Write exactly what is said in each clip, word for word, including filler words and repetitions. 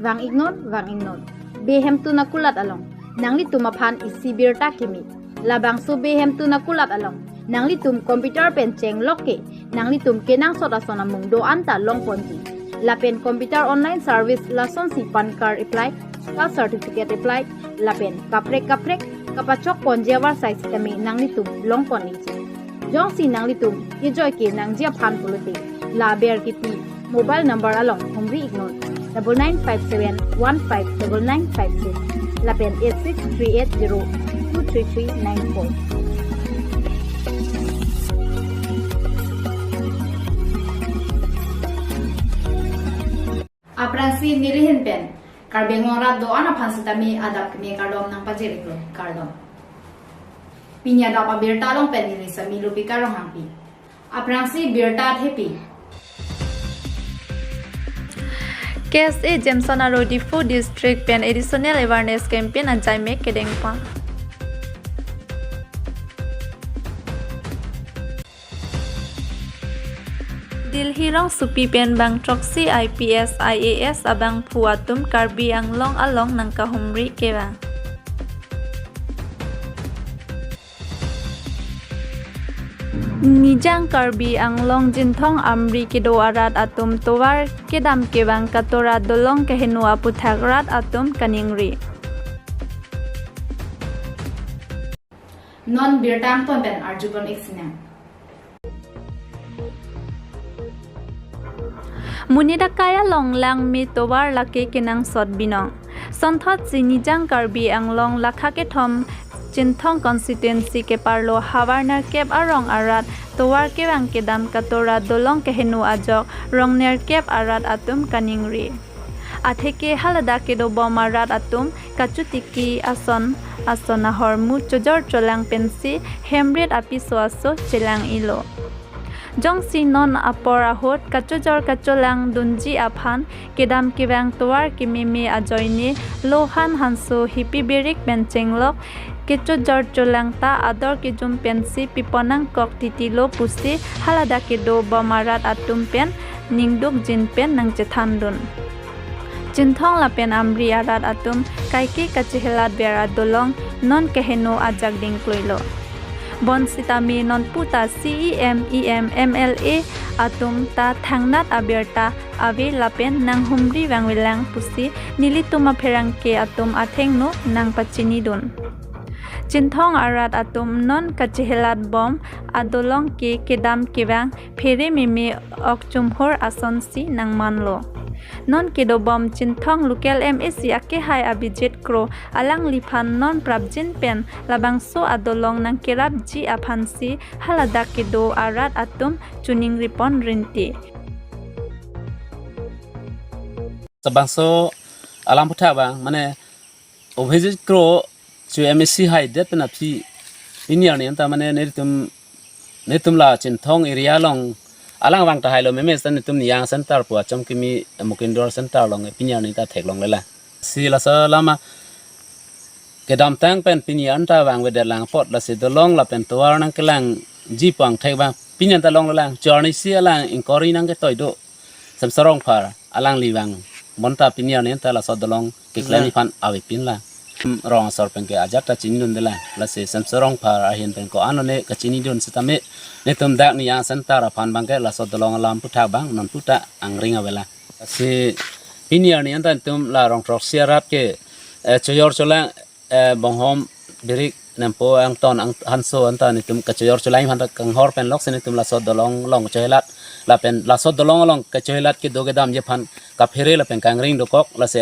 Vang-iknon, vang-iknon. Behemtun akulat along nanglitum aphan isi birta kimi. Labangso behemtun akulat along nanglitum computer pen chenglok ke nanglitum kenangsot ason amung do-an ta longponji. Lapen computer online service lasonsi PAN card apply, caste certificate apply, lapen kaprek kaprek kapachokponji avarsai sitame nanglitum longpon-ikji. Jongsi nanglitum kejoi ke nangji aphan pulote, la aber kipi mobile number along humri-iknon, double nine five seven one five double nine five six lapen eight six three eight zero two three three nine four. Aphrangsi neli ahin pen Karbi Anglong arat do-an aphan sitame adap kimi kardom nangpajir-iklo, kardom. Pini adap abirta along pen neli Sami Lupika Ronghangpi. Aphrangsi birta thepi. K S A Jameson aro Diphu District pen additional awareness campaign ajai mek kedengpon. Delhi rongsopi pen bang throksi I P S, I A S abangphu atum Karbi Anglong along nangkahumri kevang. Nijang Karbi Anglong Chinthong Amri kedo arat atum tovar kedam kevang katora dolong keheno aputhak rat atum kaningri. Non birta angton pen arjupon-ik sinang. Monit akai along langme tovar lake kenangsot binong. Sonthotsi Nijang Karbi Anglong lakha kethom Chinthong constituency keparlo havar nerkep arong arat tovar kevang kedam katora dolong keheno ajok rong nerkep arat atum kaningri. Atheke haladak kedobom arat atum kachotiki ason ason ahormu chojor cholang pensi hemrit apiso aso chelang-ilo. Jongsi non apor ahut kachojor kacholang dunji aphan kedam kevang tovar kememe ajoine lohan hanso hipi birik pen chenglok kechojor cholang ta ador kejum pensi pipon nangkok titilo pusi haladak kedobom arat atum pen ningduk jin pen nangchethandun. Chinthong lapen Amri arat atum kaike kachehelat ber adolong non keheno ajak dingkloilo. Bonsitame nonputa C E M, E M, M L A atum ta thangnat abirta ave lapen nanghumri vangvelang pusi nelitum apherangke atum athengno nangpachinidun. Chinthong arat atum non kachehelat bom adolong ke kedam kevang phere meme ok chumhor asonsi nangmanlo. Non kedobom Chinthong local M A C akehai Abhijit Kro alangliphan non prapjin pen labangso adolong nangkerapji aphansi haladak kedo arat atum choningripon rinti. Labangso alam aputhak abang mane Abhijit Kro chu M A C haidet pen aphi pini arni anta mane nelitum, nelitum la Chinthong area along alang vang tahailo, meme seta nelitum Niyang Center pu achom kimi Mukindor Center along pini arni ta theklonglelang. Si laso alam kedamtang pen pini anta vangvedet lang apot lasi dolong lapen tovar nangkelangji pu angthek abang pini anta longlelang. Chorni si alang inquiry nangketoi do. Semsor Rongphar alangli vang bonta pini arni anta laso dolong keklem, la, aphan avepinlang. Hmm, rong asor pen ke ajat ta chinidundelang. Lasi Semsor Rongphar ahin pen ko-an lone kachinidun sitame nelitum dak Niyang Center aphan abangke laso dolong alam aputhak abang nonputa angring avelang. Lasi pini arni anta nelitum la rong throksi arat ke, eh, chojor cholang, eh, bonghom birik nempo angton ang hanso anta nelitum kachojor cholang aphan ta kanghor pen loksi nelitum laso dolong along kachehelat lapen laso dolong along kachehelat kedo kedamji aphan kaphere lapen kangring dokok. Lasi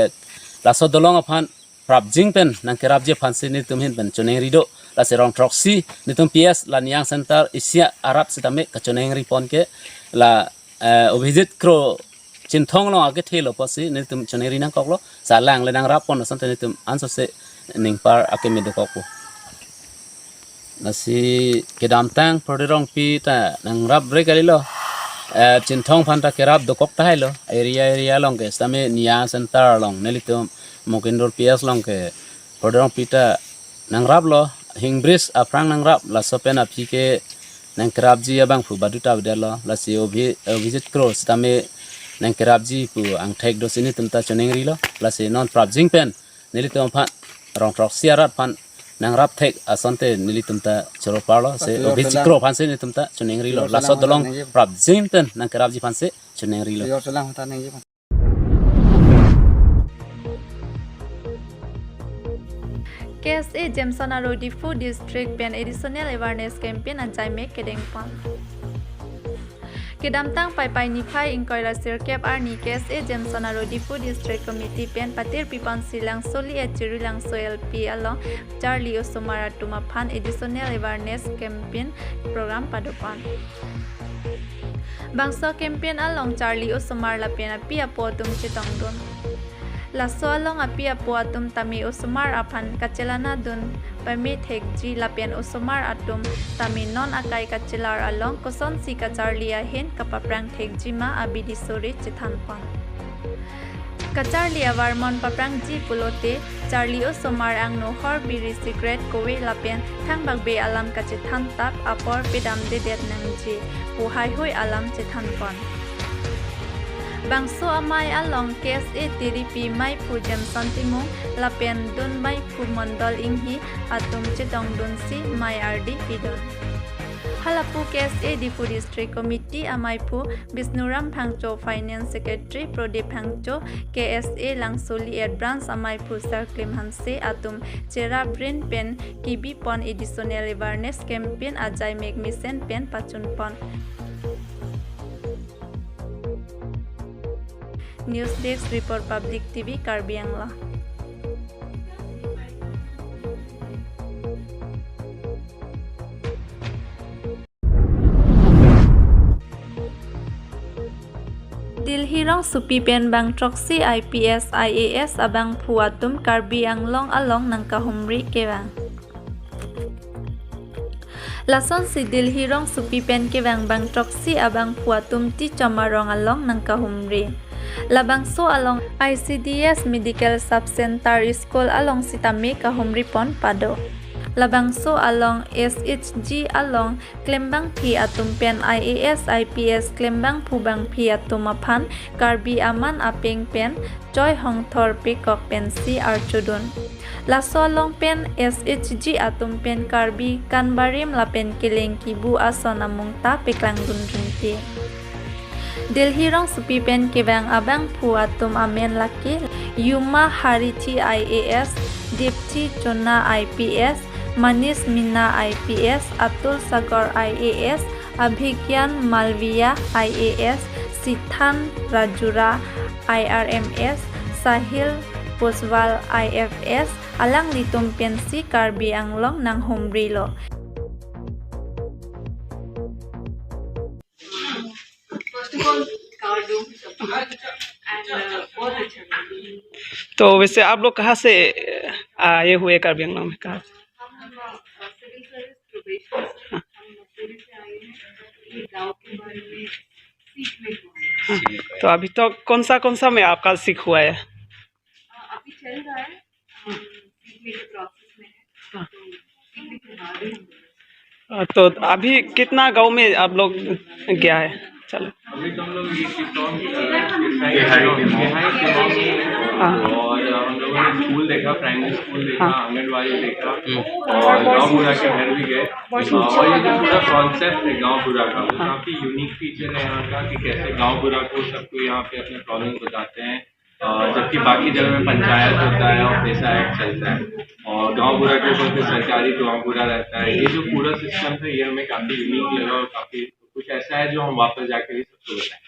laso dolong aphan prapjin pen nangkerapji aphansi nelitum ahin pen choningri do. Lasi rong throksi nelitum P S la Niyang Center isi arat sitame kachoningripon ke la, eh, Abhijit Kro Chinthong along akethelo pusi nelitum choningri nangkoklo. Sa alangle nangrappon asonte nelitum ansose ningpar akeme dokokpo. Lasi kedamtang Prodit Rongpi ta nangrapre kalilo. Eh, Chinthong aphan ta kerap dokok tahailo. Area area along ke sitame Niyang Center along nelitum Mukindor P S along ke Prodit Rongpi ta nangraplo, hing bridge aphrang nangrap, laso pen aphi ke nangkerapji abangphu baduta avedetlo. Lasi Abhi-, Abhijit Kro sitame nangkerapji pu angthek do si nelitum ta choningrilo. Lasi non prapjin pen nelitum aphan rong throksi arat aphan nangrap thek asonte nelitum ta choro parlo. Si Obi Chikro aphan si nelitum ta choningrilo. Laso dolong prapjin pen nangkerapji aphan si choningrilo. K S A Jemson aro Diphu District pen Additional Awareness Campaign ajaimek kedengpon. Kedamtang Paipai niphai ingkoi ra sirkep arni K S A Jemson aro Diphu District Committee pen patir piponsi Langsoli at Chirulangso L P along charli osomar atum aphan Additional Awareness Campaign program padopon. Bangso campaign along charli osomar lapen api apo atum chetongdun. Laso along api apo atum tame osomar aphan kachelanadun pame thekji lapen osomar atum tame non akai kachelar along kosonsi kacharli ahin kapaphrang thekji ma abidi sore chethanpon. Kacharli avarmon paphrangji pulote charli osomar angno hor biri cigarette kove lapen thangbakbe alam kachethan tap apor pedamdedet nangji pu heihui alam chethanpon. Bangso amei along K S A tiripi meiphu Jemson Timung lapen dun meiphu Mondol Inghi atum chetongdunsi mei ardi pidun. Halapu K S A Diphu District Committee ameiphu Bisnuram Phangcho, Finance Secretary Prodip Phangcho, K S A Langsoli at Branch ameiphu Sarklim Hanse atum cheraprin pen kebipon Additional Awareness Campaign ajaimek mesen pen pachunpon. News Desk Report, Public T V Karbi Anglong. Delhi rongsopi pen bang throksi I P S, I A S abangphu atum Karbi Anglong along nangkahumri kevang. Lasonsi Delhi rongsopi pen kevang bang throksi abangphu atum Tichom arong along nangkahumri. Labangso along I C D S Medical Sub Center School along sitame kahumripon pado. Labangso along S H G along klembangpi atum pen I A S, I P S klembangphu bangpi atum aphan Karbi aman apeng pen choi hongthor pekok pensi archodun. Laso along pen S H G atum pen Karbi kanbarim lapen keleng kibu ason amung ta peklangdun rinti. Delhi rongsopi pen kevang abangphu atum amen lake Yuma Harithi I A S, Dipti Chona I P S, Manish Mina I P S, Atul Sagar I A S, Abhigyan Malviya I A S, Sithan Rajura I R M S, Sahil Poswal I F S, alanglitum pensi Karbi Anglong nanghumrilo. First of all, card do and uh, बहुत अच्छा लगा। तो वैसे आप लोग कहाँ से आए हुए कार्बी आंगलोंग में, कहाँ से? हम सिविल सर्विस प्रोबेशन से, हम मसूरी से आए हैं। ये गांव के बारे में सीखने को आए हैं। हाँ, तो अभी तक कौन सा कौन सा में आपका सीख हुआ है? अभी चल रहा है, हम सीखने के प्रोसेस में है। हाँ। तो सीखने के बाद ही हम बोलेंगे। अ, तो अभी कितना गांव में आप लोग गया है? चलो। अभी तो हम लोग ये किशोर, अ, बिहारी टीम। बिहारी टीम। हाँ। और, अ, हम लोगों ने स्कूल देखा, प्राइमरी स्कूल देखा, हाँ। आंगनवाड़ी देखा, हम्म। और गांव बूढ़ा के घर भी गए। और ये जो पूरा कॉन्सेप्ट है गांव बूढ़ा का, वो हाँ। काफी यूनिक फीचर है यहाँ का कि कैसे गांव बूढ़ा को सबको यहाँ पे अपने प्रॉब्लम बताते हैं। अ, जबकि बाकी जगह में पंचायत होता है और पैसा एक्ट चलता है और गांव बूढ़ा के ऊपर फिर सरकारी गांव बूढ़ा रहता है। ये जो पूरा सिस्टम है, ये हमें काफी यूनिक लगा और काफी कुछ ऐसा है जो हम वापस जाके भी सबको बताएं।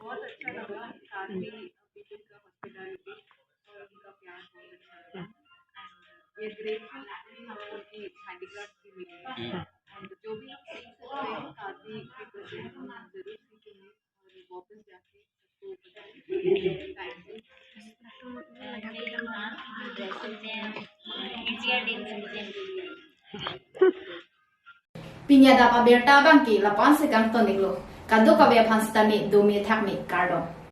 बहुत अच्छा लगा, काफी पीपल का हॉस्पिटैलिटी और उनका प्यार बहुत अच्छा लगा। And we are grateful कि हमें उनकी हैंडीक्राफ्ट भी मिली है। हम्म। And जो भी हम सीख सकते हैं, काफी पीपल से हम जरूर सीखेंगे। और वापस जाके सबको बताएं। Thank you। Pini adap abirta abangke lapu-an si kangton-iklo. Kadokave aphan sitame dome thakme, kardom.